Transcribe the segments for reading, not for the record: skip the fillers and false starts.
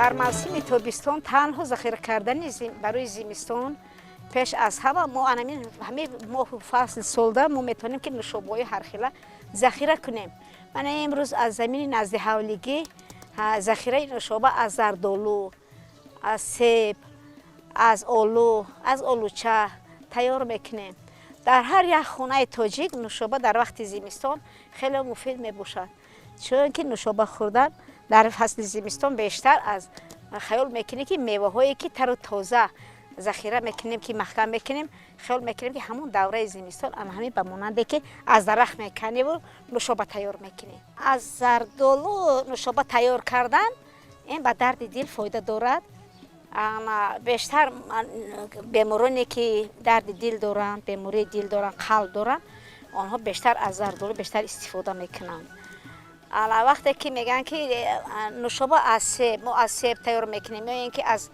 Дар мавсими тобистон танҳо захира кардани барои зимистон, пеш аз ҳама мо анамин ҳамин моҳу фасли солда мо метавонем, ки нӯшобаҳои ҳархела захира кунем. Мана имрӯз аз замини назди ҳавлигӣ захираи нӯшоба аз зардолу, аз себ, аз олу, аз олуча тайёр мекунем. Дар ҳар як хонаи тоҷик нӯшоба дар вақти зимистон хеле муфид мебошад, чунки нӯшоба хӯрдан дар фасли зимистон бештар аз хаёл мекунем, ки меваҳое ки тару тоза захира мекунем, ки маҳкам мекунем, хаёл мекунем, ки ҳамон давраи зимистон ана ҳамин ба монанде ки аз дарахт меканеву нӯшоба тайёр мекунем. Аз зардолу нӯшоба тайёр кардан ин ба дарди дил фоида дорад. Бештар бемороне ки дарди дил доранд, бемории дил доранд, қалб доранд, онҳо бештар аз зардолу бештар истифода мекунанд. Ала вақте ки мегӯянд, ки нӯшоба аз себ, мо аз себ тайёр мекунем ё ин ки аз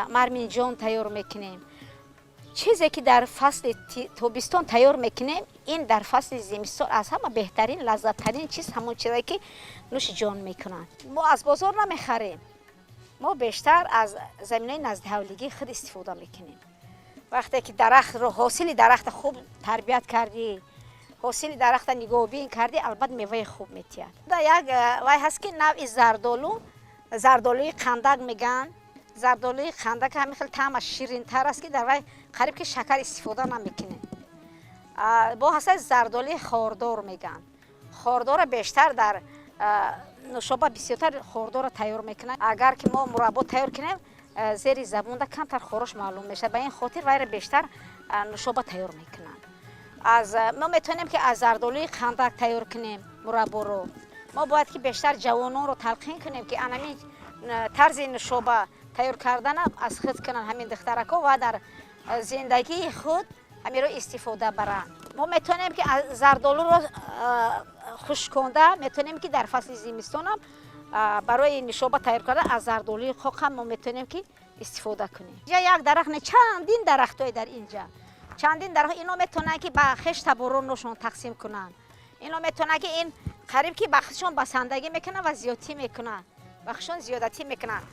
марминҷон тайёр мекунем, чизе ки дар фасли тобистон тайёр мекунем, ин дар фасли зимистон аз ҳама беҳтарин, лаззаттарин чиз ҳамон чизе ки нӯши ҷон мекунанд. Мо аз бозор намехарем, мо бештар аз заминаи наздиҳавлигии худ истифода мекунем. Вақте ки дарахтро, ҳосили дарахта хуб тарбият кардӣ, ҳосили дарахта нигоҳубин кардӣ, албатта меваи хуб метиҳад. Як вай ҳаст, ки навъи зардолу, зардолуи қандак мегӯянд. Зардолуи қандак ҳамин хел таъмаш ширинтар аст, ки дар вай қариб ки шакар истифода намекунем. Бо ҳаста зардолуи хордор мегӯянд. Хордора бештар дар нӯшоба бисёртар хордора тайёр мекунанд. Агар ки мо мураббо тайёр кунем, зери забонда камтар хорош маълум мешавад. Ба ин хотир вайра бештар нӯшоба тайёр мекунанд. Аз мо метавонем, ки аз зардолуи қандак тайёр кунем мурабборо. Мо бояд ки бештар ҷавононро талқин кунем, ки анамин тарзи нӯшоба тайёр кардана аз худ кунанд ҳамин духтаракҳо ва дар зиндагии худ ҳаминро истифода баранд. Мо метавонем, ки зардолуро хушконда метавонем, ки дар фасли зимистонам барои нӯшоба тайёр кардан аз зардолуи хоқам мо метавонем, ки истифода кунем. Инҷа як дарахт не, чандин дарахтҳое дар инҷа, чандин дарахт. Ино метавонанд, ки ба хеш табороношон тақсим кунанд. Ино метавонанд, ки ин қариб ки ба худшон басандагӣ мекунанд ва зиёдтӣ мекунанд, ба худшон зиёдатӣ мекунанд.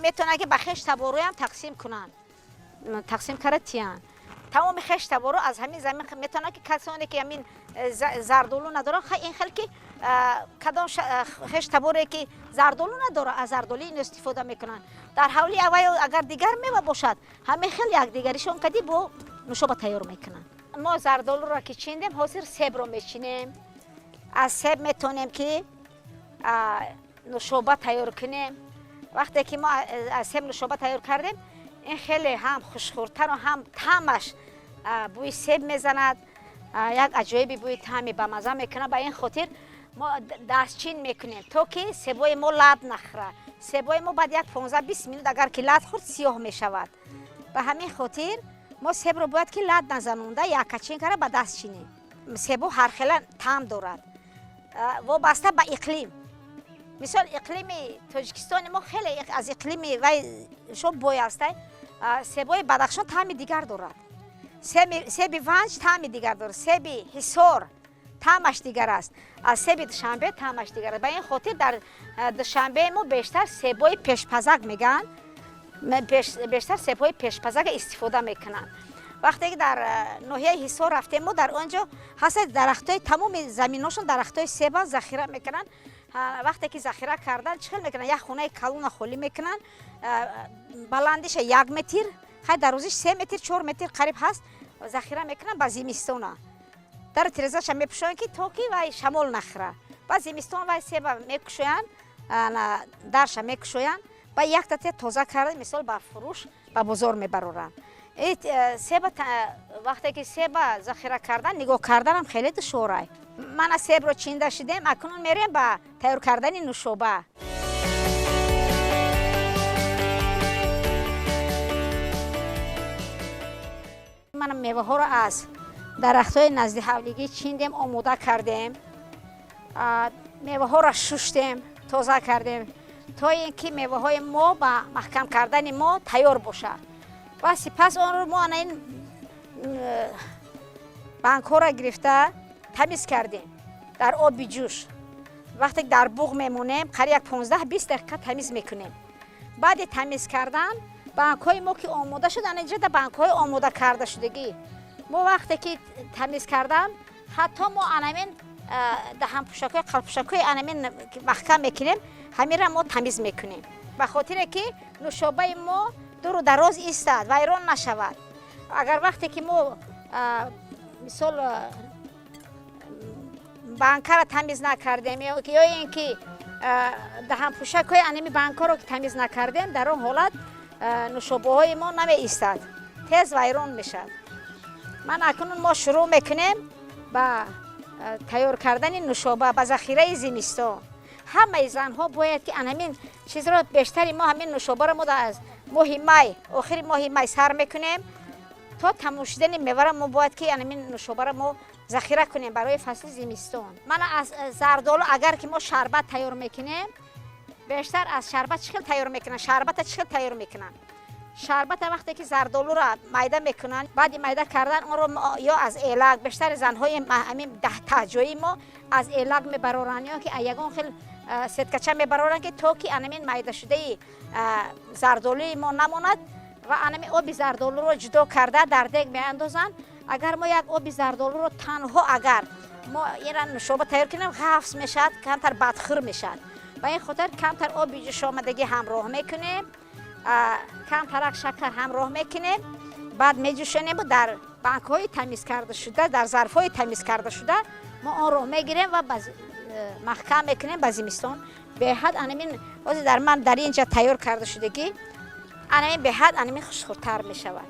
Метавонанд, ки ба хеш табороям тақсим кунанд, тақсим карда тиянд. Тамоми хеш таборо аз ҳамин замин метавонанд, ки касоне ки ҳамин зардолу надоранд, ин хел ки кадом хеш таборе ки зардолу надорад, аз зардолуи ин истифода мекунанд. Дар ҳавлии аввал агар дигар мева бошад, ҳамин хел якдигаришон кади бо нӯшоба тайёр мекунанд. Мо зардолуро ки чиндем, ҳозир себро мечинем. Аз себ метавонем, ки нӯшоба тайёр кунем. Вақте ки мо аз себ нӯшоба тайёр кардем, ин хеле ҳам хушхӯртару ҳам таъмаш бӯи себ мезанад, як аҷоиби бӯи таъми бамаза мекунад. Ба ин хотир мо дастчин мекунем, то ки себои мо лат нахӯрад. Себои мо баъд як 15-20 минут агар ки лат хӯрд, сиёҳ мешавад. Ба ҳамин хотир мо себро бояд ки лат назанонда, яккачин карда ба даст чинем. Себо ҳархела таъм дорад, вобаста ба иқлим. Мисол, иқлими Тоҷикистони мо хеле аз иқлими вай шо бой астай. Себои Бадахшон таъми дигар дорад, себи Ванҷ таъми дигар дорад, себи Ҳисор таъмаш дигар аст, аз себи Душанбе таъмаш дигар аст. Ба ин хотир дар Душанбеи мо бештар себои пешпазак мегӯянд, бештар себҳои пешпазака истифода мекунанд. Вақте ки дар ноҳияи Ҳисор рафтем, мо дар он ҷо ҳастад дарахтҳои, тамоми заминошон дарахтҳои себан, захира мекунанд. Вақте ки захира кардан, чӣ хел мекунанд? Як хонаи калона холӣ мекунанд, баландиша 1 метр, хай дарозиш 3 метр, 4 метр қариб ҳаст. Захира мекунанд ба зимистона, дару тирезаша мепӯшоянд, ки то ки вай шамол нахӯра. Ба зимистон вай себа мекушоянд, дарша мекушоянд, ба якта те тоза карда, мисол, ба фурӯш ба бозор мебароранд. Себа вақте ки себа захира кардан, нигоҳ карданам хеле душворай. Мана себро чинда шидем, акнун мерем ба тайёр кардани нӯшоба. Мана меваҳоро аз дарахтҳои назди ҳавлигӣ чиндем, омода кардем, меваҳоро шуштем, тоза кардем, то ин ки меваҳои мо ба маҳкам кардани мо тайёр бошад. Ва сипас онро мо ана ин банкҳоро гирифта тамиз кардем дар оби ҷӯш. Вақте дар буғ мемонем, қариб як 15-20 дақиқа тамиз мекунем. Баъди тамиз кардан банкҳои мо ки омода шуд, ана инҷа банкҳои омода карда шудагӣ. Мо вақте ки тамиз кардан, ҳатто мо анамин даҳанпӯшакҳои, қалпӯшакҳои анамин маҳкам мекунем, ҳаминра мо тамиз мекунем, ба хотире ки нӯшобаи мо дуру дароз истад, вайрон нашавад. Агар вақте ки мо, мисол, банкаро тамиз накардем ё ин ки даҳанпӯшакҳои анами банкҳоро ки тамиз накардем, дар он ҳолат нӯшобаҳои мо намеистад, тез вайрон мешавад. Ман акнун мо шурӯъ мекунем ба тайёр кардани нӯшоба ба захираи зимистон. Ҳамаи занҳо бояд ки анамин чизро бештари мо ҳамин нӯшобаро мо аз моҳи май, охири моҳи май сар мекунем то тамом шудани мевара. Мо бояд ки анамин нӯшобаро мо захира кунем барои фасли зимистон. Мана, аз зардолу агар ки мо шарбат тайёр мекунем, бештар аз шарбат чӣ хел тайёр мекунанд? Шарбата чӣ хел тайёр мекунанд? Шарбата вақте ки зардолуро майда мекунанд, баъди майда кардан онро ё аз элак, бештари занҳои ҳамин таҳҷоии мо аз элак мебароранд ё ки ягон хел сеткача мебароранд, ки то ки анамин майдашудаи зардолуи мо намонад, ва анами оби зардолуро ҷудо карда дар дег меандозанд. Агар мо як оби зардолуро танҳо агар мо ира нӯшоба тайёр кунем, ғафс мешавад, камтар бадхӯр мешавад. Ба ин хотир камтар оби ҷӯшомадагӣ ҳамроҳ мекунем, камтарак шакар ҳамроҳ мекунем, баъд меҷӯшонему дар банкҳои тамиз кардашуда, дар зарфҳои тамиз кардашуда мо онро мегирем ва маҳкам мекунем ба зимистон. Беҳад анамин ҳозир дар ман дар инҷа тайёр карда шудагӣ анамин беҳад анамин хушхӯртар мешавад.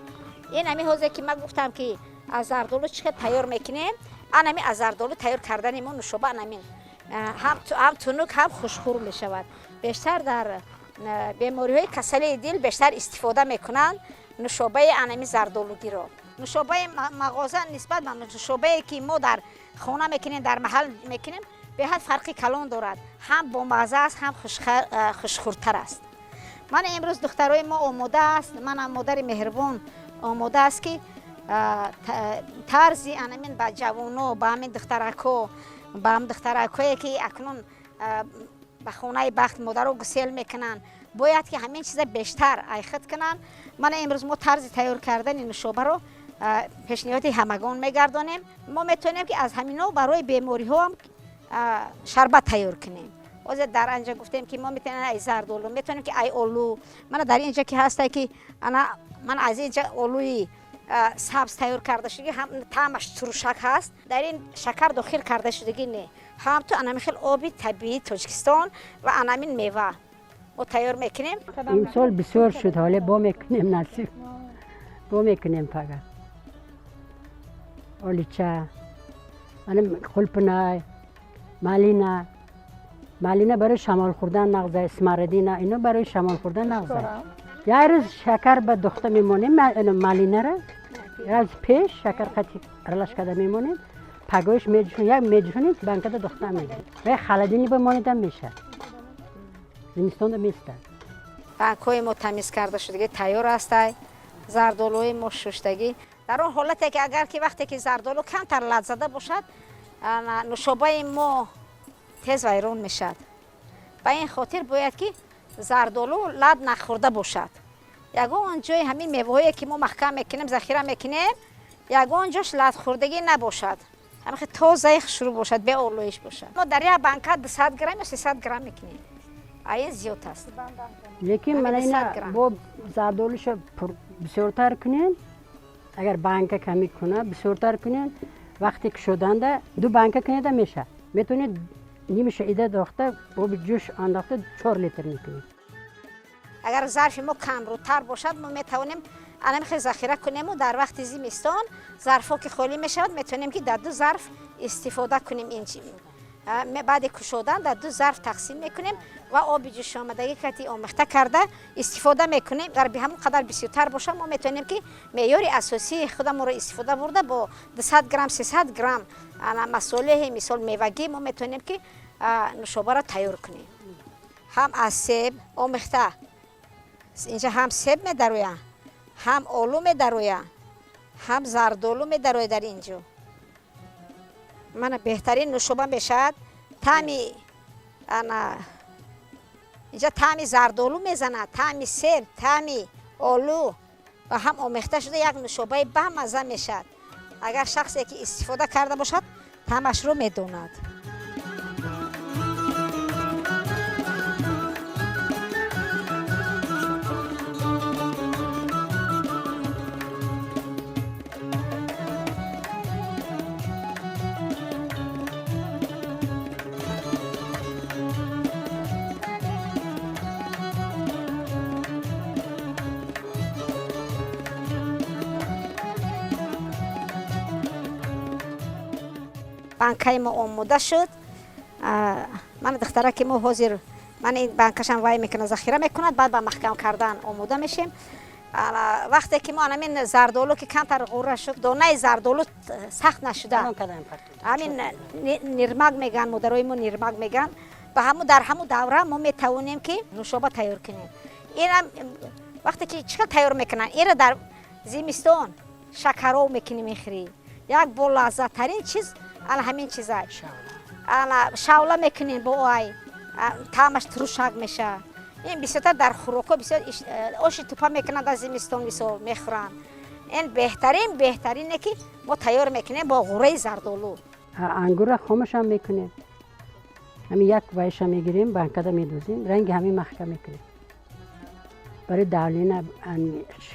Ин ами ҳозе ки ман гуфтам, ки аз зардолу чӣ хел тайёр мекунем, анами аз зардолу тайёр кардани мо нӯшоба анамин ҳам тунук, ҳам хушхӯр мешавад. Бештар дар бемориҳои касалии дил бештар истифода мекунанд нӯшобаи анами зардолугиро. Нӯшобаи мағоза нисбат ба нӯшобае ки мо дар хона мекунем, дар маҳал мекунем, беҳад фарқи калон дорад: ҳам бомазза аст, ҳам хушхӯртар аст. Мана, имрӯз духтарои мо омода аст, мана, модари меҳрубон омода аст, ки тарзи анамин ба ҷавоно, ба ҳамин духтаракҳо, ба ҳам духтаракҳое ки акнун ба хонаи бахт модаро гусел мекунанд, бояд ки ҳамин чиза бештар айхит кунанд. Мана, имрӯз мо тарзи тайёр кардани нӯшобаро пешниҳоди ҳамагон мегардонем. Мо метавонем, ки аз ҳамино барои бемориҳоам шарбат тайёр кунем. Ҳозир дар анҷа гуфтем, ки мо метавонем ай зардолу, метавонем ки ай олу. Мана, дар инҷа ки ҳастай, ки ана ман аз инҷа олуи сабз тайёр карда шудагӣ, ҳам таъмаш турушак ҳаст. Дар ин шакар дохил карда шудагӣ не, ҳам ту анами хел оби табиии Тоҷикистон ва анамин мева мо тайёр мекунем. Имсол бисёр шуд, ҳоле бо мекунем, насиб бо мекунем. Пага олича, ана қулпинай, малина. Малина барои шамол хӯрдан нағза, смородина, ино барои шамол хӯрдан нағза. Як рӯз шакар ба духта мемонем малинара, аз пеш шакар қати аралаш карда мемонем, пагоиш меҷӯшонем, як меҷӯшонем, банкада духта мегирем ва холодильник бимонидам мешад, зимистонда местад. Банкҳои мо тамиз карда шудагӣ тайёр ҳастай, зардолуҳои мо шуштагӣ. Дар он ҳолате ки агар ки вақте ки зардолу камтар лат зада бошад, нӯшобаи мо тез вайрон мешавад. Ба ин хотир бояд ки зардолу лат нахӯрда бошад. Ягон ҷои ҳамин меваҳое ки мо маҳкам мекунем, захира мекунем, ягон ҷош латхӯрдагӣ набошад, ҳамихе тозаи хушрӯ бошад, беолоиш бошад. Мо дар як банка 200 грамм ё 300 грамм мекунем, а ин зиёд аст. Лекин мана ина бо зардолуша бисёртар кунем, агар банка ками куна, бисёртар кунем, вақте кушоданда ду банка кунеда меша. Метавонед нимиша ида дохта, оби ҷӯш андохта, 4 литр мекунед. Агар зарфи мо камрӯтар бошад, мо метавонем анамихе захира кунему дар вақти зимистон зарфҳо ки холӣ мешавад, метавонем ки дар ду зарф истифода кунем. Ин баъди кушодан дар ду зарф тақсим мекунем ва оби ҷӯшомадагӣ кати омехта карда истифода мекунем. Агар ҳамон қадар бисёртар бошад, мо метавонем ки меъёри асосии худамонро истифода бурда, бо 200 грамм, 300 грамм масолеҳи, мисол, мевагӣ мо метавонем ки нӯшобаро тайёр кунем. Ҳам аз себ омехта, инҷа ҳам себ медарояд, ҳам олу медарояд, ҳам зардолу медарояд. Дар ин ҷо мана беҳтарин нӯшоба мешавад. Таъми ана Инҷа таъми зардолу мезанад, таъми себ, таъми олу ба ҳам омехта шуда як нушобаи бамазза мешавад. Агар шахсе ки истифода карда бошад, таъмашро медонад. Банкаи мо омода шуд. Ман духтараки мо ҳозир ман ин банкашам вай мекунад, захира мекунад, баъд ба маҳкам кардан омода мешем. Вақте ки мо анамин зардолу ки камтар ғурра шуд, донаи зардолу сахт нашуда, ҳамин нирмак мегӯянд, модарои мо нирмак мегӯянд, ба ҳаму дар ҳаму давра мо метавонем ки нушоба тайёр кунем. Инам вақте ки чӣ хел тайёр мекунанд, инро дар зимистон шакаров мекунем, мехӯрӣ. Як болаззаттарин чиз ана ҳамин чиза. Ана шавла мекунем бо ай, таъмаш турушак мешавад. Ин бисёртар дар хӯрокҳо бисёр оши тупа мекунанд дар зимистон, мисол мехӯранд. Ин беҳтарине ки мо тайёр мекунем бо ғурраи зардолу. Ангурра хомашам мекунем, ҳамин як вайша мегирем, банкада медозем, ранги ҳамин маҳкам мекунем. Барои давлина,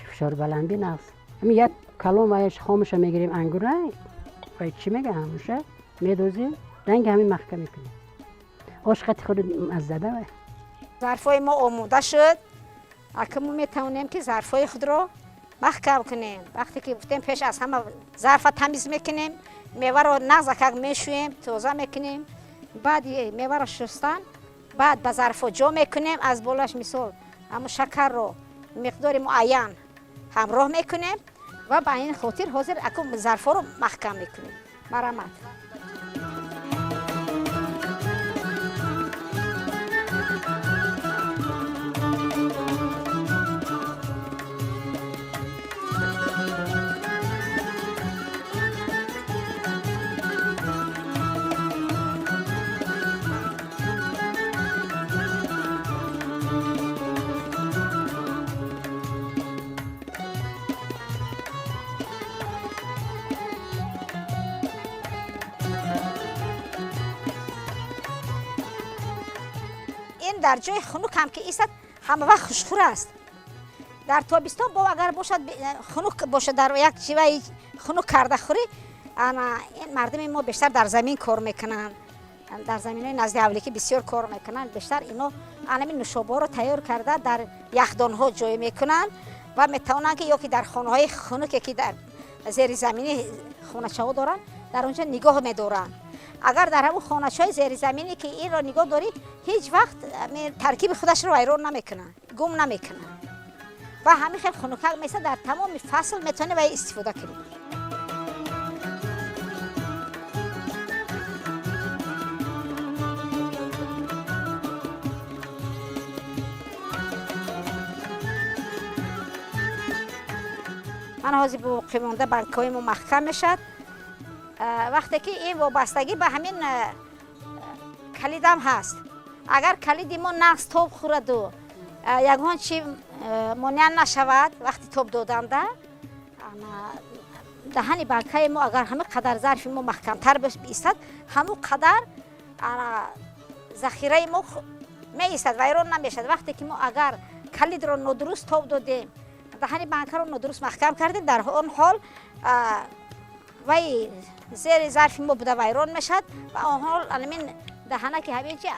фишорбаландӣ нағз. Ҳамин як калон вайш хомаша мегирем, ангурра вай чӣ мегӯям, ҳамуша медозем, ранги ҳамин маҳкам мекунем. Ош қати худ маззада вай. Зарфҳои мо омода шуд. Ака мо метавонем ки зарфҳои худро маҳкам кунем. Вақте ки гуфтем, пеш аз ҳама зарфа тамиз мекунем, меваро нағзакак мешӯем, тоза мекунем. Баъд меваро шустан, баъд ба зарфҳо ҷо мекунем, аз болаш мисол ҳамун шакарро миқдори муайян ҳамроҳ мекунем ва ба ин хотир ҳозир аку зарфҳоро маҳкам мекунем. Марамат. Дар ҷои хунук ҳам ки истад, ҳама вақт хушхӯр аст. Дар тобистон бо агар бошад хунук бошад, дар як чиваи хунук карда хӯрӣ. Ана ин мардуми мо бештар дар замин кор мекунанд, дар заминҳои назди ҳавликӣ бисёр кор мекунанд. Бештар ино анамин нушобаҳоро тайёр карда дар яхдонҳо ҷой мекунанд ва метавонанд ки ё ки дар хонаҳои хунуке ки дар зеризаминӣ хоначаҳо доранд, дар онҷо нигоҳ медоранд. Агар дар ҳамун хоначаҳои зеризаминӣ ки инро нигоҳ дорӣ, ҳеҷ вақт таркиби худашро вайрон намекунад, гум намекунад ва ҳамин хел хунукак месад. Дар тамоми фасл метавонӣ вай истифода кунӣ. Ман ҳозир боқимонда банкҳои мо маҳкам мешавад. Вақте ки ин вобастагӣ ба ҳамин калидам ҳаст. Агар калиди мо нағз тоб хӯраду ягон чи монеа нашавад вақти тоб доданда, даҳани банкаи мо агар ҳамин қадар зарфи мо маҳкамтар биистад, ҳамун қадар захираи мо меистад, вайрон намешавад. Вақте ки мо агар калидро нодуруст тоб додем, даҳани банкаро нодуруст маҳкам кардем, дар он ҳол вай зери зарфи мо буда вайрон мешавад ва он ҳол анамин даҳанаки ҳамин чи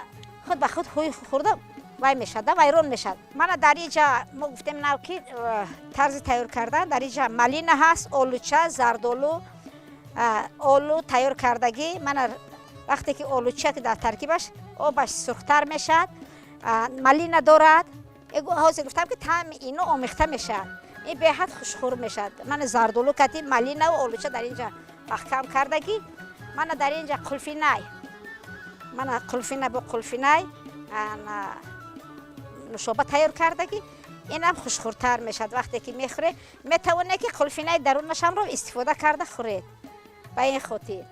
худ ба худ хӯрда вай мешавад, вайрон мешавад. Мана дар инҷа мо гуфтем нав ки тарзи тайёр кардан. Дар инҷа малина ҳаст, олуча, зардолу, олу тайёр кардагӣ. Мана вақте ки олуча дар таркибаш обаш сурхтар мешавад, малина дорад. Ҳозир гуфтам ки таъми ино омехта мешавад, ин беҳад хушхӯр мешавад. Мана зардолу кати малинаву олуча дар инҷа маҳкам кардагӣ. Мана дар инҷа қулфинай, мана қулфина бо қулфинай нушоба тайёр кардагӣ. Инам хушхӯртар мешавад вақте ки мехӯре. Метавонед ки қулфинаи дарунашамро истифода карда хӯред. Ба ин хотир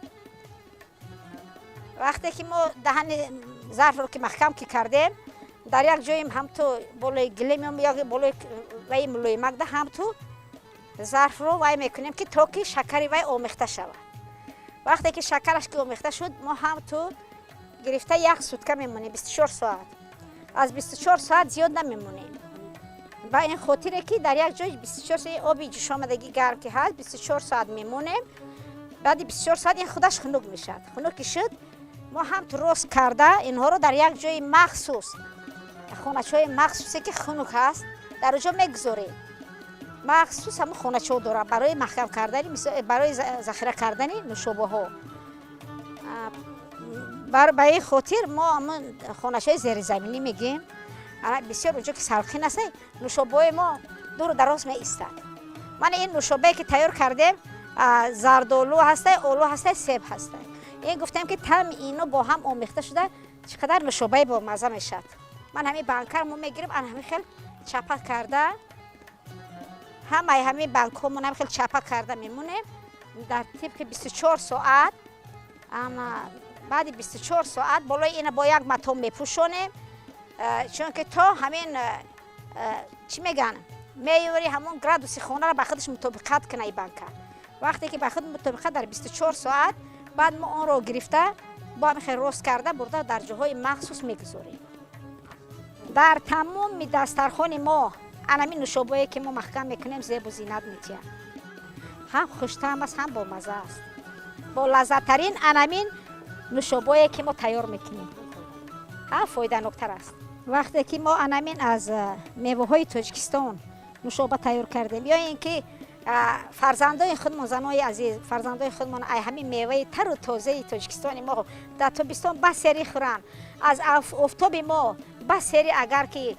вақте ки мо даҳани зарфро ки маҳкам ки кардем, Дар як ҷоим ҳамту болои гилем ё болои вай мулоимакда ҳамту зарфро вай мекунем, ки то ки шакари вай омехта шавад. Вақте ки шакараш ки омехта шуд, мо ҳамту гирифта як сутка мемонем, 24 соат. Аз 24 соат зиёд намемонем, ба ин хотире ки дар як ҷой 24 соат оби ҷӯшомадагӣ гарм ки ҳаст, 24 соат мемонем. Баъди 24 соат ин худаш хунук мешавад. Хунук ки шуд, мо ҳамту рост карда инҳоро дар як ҷои махсус, хоначаҳои махсусе ки хунук ҳаст, дар оҷо мегузорем. Махсус ҳамон хоначаҳо дорад барои маҳкам кардани, барои захира кардани нӯшобаҳо. Ба ин хотир мо ҳамон хоначаҳои зеризаминӣ мегӯем. Бисёр онҷо ки салқин аст, нӯшобаҳои мо дуру дароз меистад. Мана ин нӯшобае ки тайёр кардем, зардолу ҳастай, олу ҳастай, себ ҳастай. Ин гуфтем ки таъми ино бо ҳам омехта шуда чӣ қадар нӯшобаи бомазза мешавад. Ман ҳамин банкаро мо мегирем, ан ҳамин хел чапа карда, ҳамаи ҳамин банкҳомон ҳамин хел чапа карда мемонем дар тибқи 24 соат. Баъди 24 соат болои ина бо як матом мепӯшонем, чунки то ҳамин чӣ мегӯянд, меёри ҳамон градуси хонаро ба худаш мутобиқат куна и банка. Вақте ки ба худ мутобиқат дар 24 соат, баъд мо онро гирифта бо ҳамин хел рост карда бурда дар ҷоҳои махсус мегузорем. Дар тамоми дастархони мо анамин нӯшобое ки мо маҳкам мекунем, зебу зинат метиҳад. Ҳам хуштаъм аст, ҳам бомазза аст. Бо лаззаттарин анамин нӯшобое ки мо тайёр мекунем, ҳам фоиданоктар аст. Вақте ки мо анамин аз меваҳои Тоҷикистон нӯшоба тайёр кардем, ё ин ки фарзандои худмон, занои азиз, фарзандои худмон ай ҳамин меваи тару тозаи Тоҷикистони мо дар тобистон бас сери хӯранд, аз офтоби мо бас сери агар ки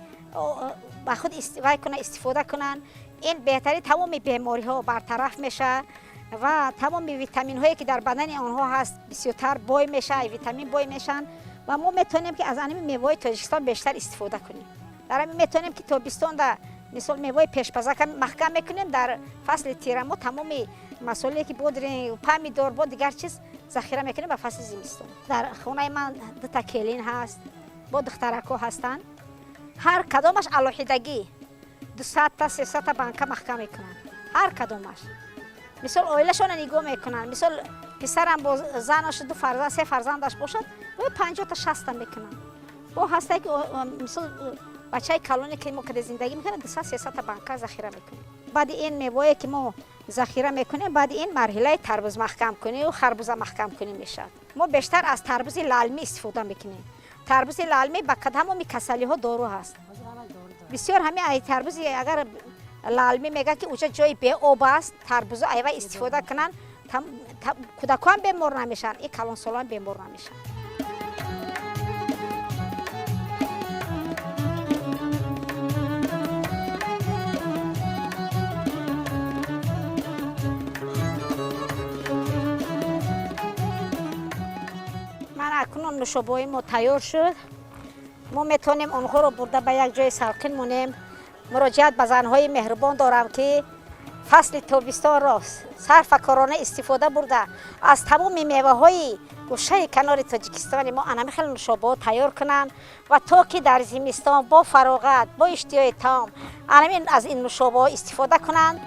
ба худ вай кунанд, истифода кунанд, ин беҳтарин, тамоми бемориҳо бартараф мешавад ва тамоми витаминҳое ки дар бадани онҳо ҳаст, бисёртар бой мешавад, витамин бой мешаванд. Ва мо метавонем ки аз анами меваҳои Тоҷикистон бештар истифода кунем. Дар ҳамин метавонем ки тобистонда мисол меваи пешпазака маҳкам мекунем, дар фасли тирамо тамоми масоле ки бодринг, помидор, бо дигар чиз захира мекунем ба фасли зимистон. Дар хонаи ман дута келин ҳаст, бо духтаракҳо ҳастанд. Ҳар кадомаш алоҳидагӣ 200-та, 300-та банка маҳкам мекунанд. Ҳар кадомаш мисол оилашона нигоҳ мекунанд. Мисол писарам бо занаш ду фарзанд, се фарзандаш бошад, 50-та, 60-та мекунанд. Бо ҳастае ки мисол бачаи калоне ки мо каде зиндагӣ мекунем, 200, 300-та банка захира мекунем. Баъди ин мевое ки мо захира мекунем, баъди ин марҳилаи тарбуз маҳкам кунӣ ва харбуза маҳкам кунӣ мешавад. Мо бештар аз тарбузи лалмӣ истифода мекунем. Тарбузи лалмӣ ба тамоми касалиҳо дору ҳаст. Бисёр ҳамин ай тарбузи агар лалмӣ мегӯяд ки уҷа ҷои беоб аст, тарбузо айва истифода кунанд, кӯдакҳоам бемор намешаванд, и калонсолоам бемор намешаванд. Ман акнун нӯшобаҳои мо тайёр шуд. Мо метавонем онҳоро бурда ба як ҷои салқин монем. Муроҷиат ба занҳои меҳрубон дорам, ки фасли тобистонро сарфакорона истифода бурда, аз тамоми меваҳои гӯшаи канори Тоҷикистони мо анами хел нӯшобаҳо тайёр кунанд ва то ки дар зимистон бо фароғат, бо иштиҳои том анамин аз ин нӯшобаҳо истифода кунанд.